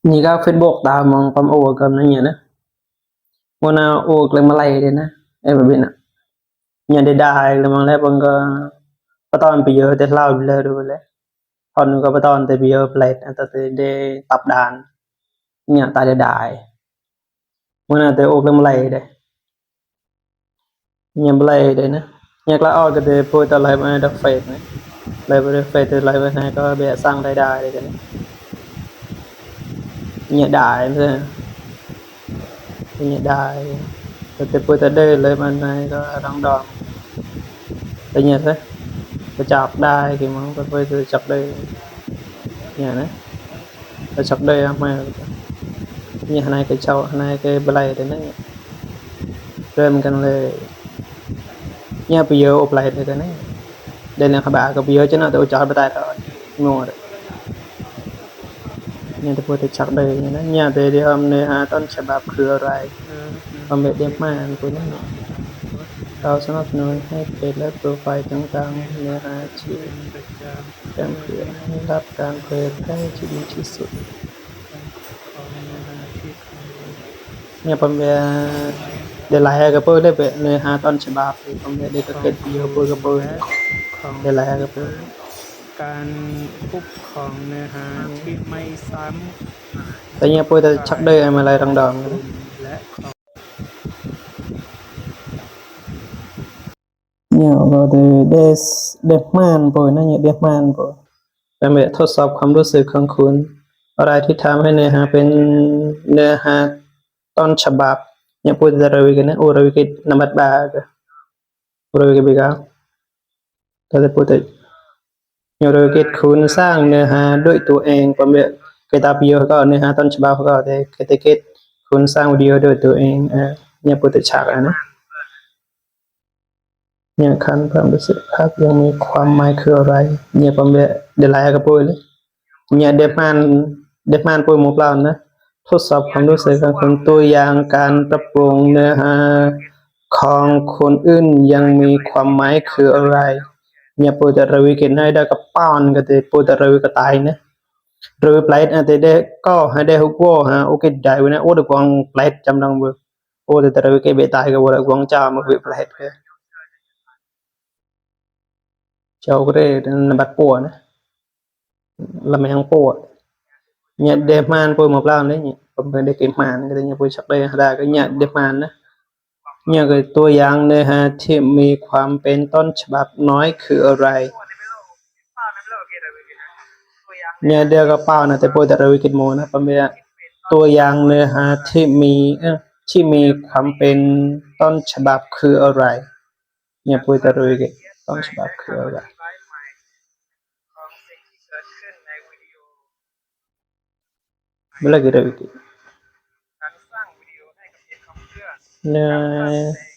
Ñi ka Facebook ta mong pam ô ka na ña na. Mo na ô kleng malai de na. E ba bina. Ña de dai le mong le pon ka paton pi yo te lau le ru le. Hon ka paton te pi yo plate ta te de tap dan. Ña ta de dai. Mo na te ô kleng malai de. Ña ບໍ່ໄດ້ເດ້ນະ. ຍາກລາອອກກໍເດໂພດຕະໄລມາດັກເຟດນະ. ໄລມາດັກເຟດຕະໄລມາໃຫ້ກໍແບບສ້າງລາຍໄດ້ເດ້ນະ. ຍາກໄດ້ເນາະ. ຍາກໄດ້. ກໍເດໂພດຕະເດີເລີຍມາໃຫ້ກໍດັງດອງ. ໄດ້ຍາກຊະ. ກໍຈັບໄດ້ຄືມັນກໍເປີດຈັບໄດ້. ຍາກນະ. Cái sọc đây á, mà nhà này cái sau, này cái balai đây này. Rồi mình cần là nhà bây giờ ốp lại đây này. Đây là các bạn có bây giờ chứ nó tôi cho bắt tay đó. Ngồi đấy. Nhà tôi có thể sọc đây này. Nhà đây đi hôm nay ha, tôn sẽ bạp khứa rồi. Hôm nay đẹp mà anh tôi nói. Tao sẽ nói nói hết về lớp profile chúng ta, nhà ha, chị. ແຈ້ງເຕືອນ ຮັບການເຜີຍແຜ່ທີ່ດີທີ່ສຸດ. ເນຍ ປະເມຍ ເດລາຍກະເປີເດ ເນື້ອຫາຕົ້ນສະບັບ ປະເມຍ ເດກະເກັດ ວິດີໂອເປີກະເປີ ເດລາຍກະເປີ ການຄຸ້ມຄອງເນື້ອຫາທີ່ໄມ່ຊ້ຳ ແຕ່ເນຍ ເປີແຕ່ຊັກເດີ ມາລາຍດອງໆ ແລະ Nhớ vào từ để để man rồi nó nhớ để man rồi. ແບບທົດສອບຄວາມຮູ້ສຶກຂອງຄຸນ ອະໄລທີ່ທຳໃຫ້ເນື້ອຫາເປັນເນື້ອຫາຕົ້ນສະບັບ. ຍາປູດຕະລະວິກິນ ໂອລະວິກິນນຳບັດບາ ໂອລະວິກິນບິກາ ຕະລະປູດ ຍາລະວິກິນ ຄຸນສ້າງເນື້ອຫາດ້ວຍຕົວເອງ ປະເມຍ ເກຕາປິໂຍ ກໍເນື້ອຫາຕົ້ນສະບັບ ກໍເດເກຕ ເກຕ ຄຸນສ້າງວິດີໂອດ້ວຍຕົວເອງ ຍາປູດຕະ ສາກ ອະນະ. ຍັງຄັນເພີ່ມປະສິດທິພາບ ຍັງມີຄວາມໝາຍຄືອະໄລ? ຍາປະເມຍ ເດລາຍກະໂປຍເລີຍ ຍາເດມານ ເດມານໂປຍໝູ່ເປົ່ານະ. ທົດສອບຄວາມຮູ້ສຶກຂອງຄົນ ຕົວຢ່າງການປັບປຸງເນື້ອຫາຂອງຄົນອື່ນຍັງມີຄວາມໝາຍຄືອະໄລ? ຍາໂປຍຕະລະວິກິນ ໃຫ້ໄດ້ກະປານກະເຕໂປຍຕະລະວິກະຕາຍນະ. ໂດຍແປອາດເດ ກໍໃຫ້ໄດ້ຮູ້ບໍ່ຫາໂອເຄໄດ້ເວີນະ ໂອດະກວາງແປອາດຈຳນຳເວີ. ໂອ ແຕ່ຕະລະວິກະເບຕາຍກະບໍ່ລະກວາງຈາມເວແປອາດເກ ເຈົ້າກໍໄດ້ນຳບັດປົວນະ ລະແມງປົວ ຍາເດມານປົວໝົກລາວນີ້ ປະເມີນໄດ້ເກັບມານ ກໍໄດ້ຍາປົວຊັກໄດ້ຫາດາ ກໍຍາເດມານນະ. ຍາກຕົວຢ່າງເນື້ອຫາທີ່ມີຄວາມເປັນຕົ້ນສະບັບນ້ອຍຄືອະໄລ? ຍາເດກະປານະ ແຕ່ໂປຍຕະລະວິກິນໂມນະ ປະເມຍ ຕົວຢ່າງເນື້ອຫາທີ່ມີ ເອີ ທີ່ມີຄວາມເປັນຕົ້ນສະບັບຄືອະໄລ? ຍາໂປຍຕະລະວິກິນ ຕົ້ນສະບັບຄືອະໄລ? ເມື່ອກີ້ເດີ ເນື້ອ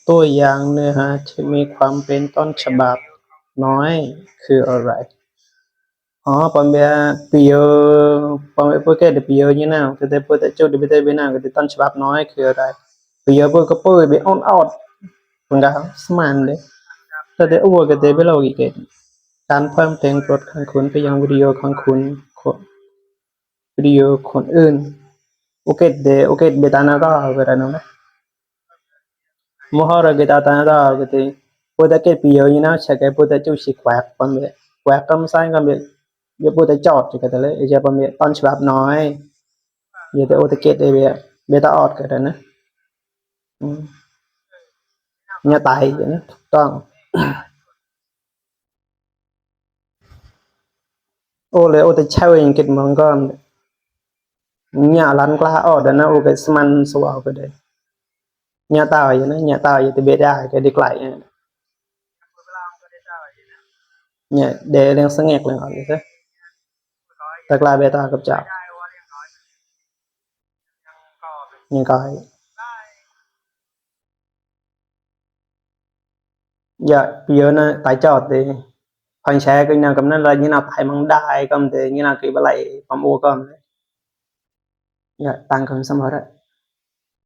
ຕົວຢ່າງເນື້ອຫາທີ່ມີຄວາມເປັນຕົ້ນສະບັບນ້ອຍຄືອະໄລ? ອໍ ປະເມຍ ປີໂຍ ປະເມຍ ໂປເກດປີໂຍຍານາວ ແຕ່ໂປຕະຈຸດເບເຕເບນາວ ກະຕິດຕົ້ນສະບັບນ້ອຍຄືອະໄລ? ປີໂຍ ໂປກະເປີເບອອນອອດ ມັນກະສະມານເດ ແຕ່ໂອກະເຕເບໂລກິເກດ ການເພີ່ມແຕ່ງບົດຂອງຄຸນໄປຍັງວິດີໂອຂອງຄຸນ ວິດີໂອຄົນອື່ນ ໂອເຄເດ ໂອເຄເບຕານາກໍເວລານັ້ນນະ ໂມຮອຣະເກຕາຕານາກໍເຕ ໂປຕະເກດປີໂຍຍານາວ ຊະກະໂປຕະຈຸຊິແຄວກປະເມ ແຄວກກຳໄຊກຳເບ ເບໂປຕະຈອດຈະກະຕະເລ ເອຈະປະເມ ຕ້ອນສະບັບນ້ອຍ ເຍແຕ່ໂອຕະເກດເອເບ ເບຕາອອດກະໄດ້ນະ ຍາຕາຍນະ ຖືກຕ້ອງ. ໂອເລ ໂອແຕ່ເຊົາຍັງກິນມັງກອນ ຍາລັນກລາອອດນະ ໂອເກສະມັນສະວາວກະໄດ້ ຍາຕາຍນະ ຍາຕາຍແຕ່ເບດາກະໄດ້ໄກນະ ຍາເດເລັງສະແງກເລັງອອດເລີຍ ຕະກລາເບຕາກັບຈາ ຍາກອຍ Giờ bây giờ nó tái chọn thì phần sẽ cái nào cầm nó là như nào tải măng đài cầm thì như nào cái bả lại bấm ô cầm đấy. Giờ tăng cầm xong rồi đấy.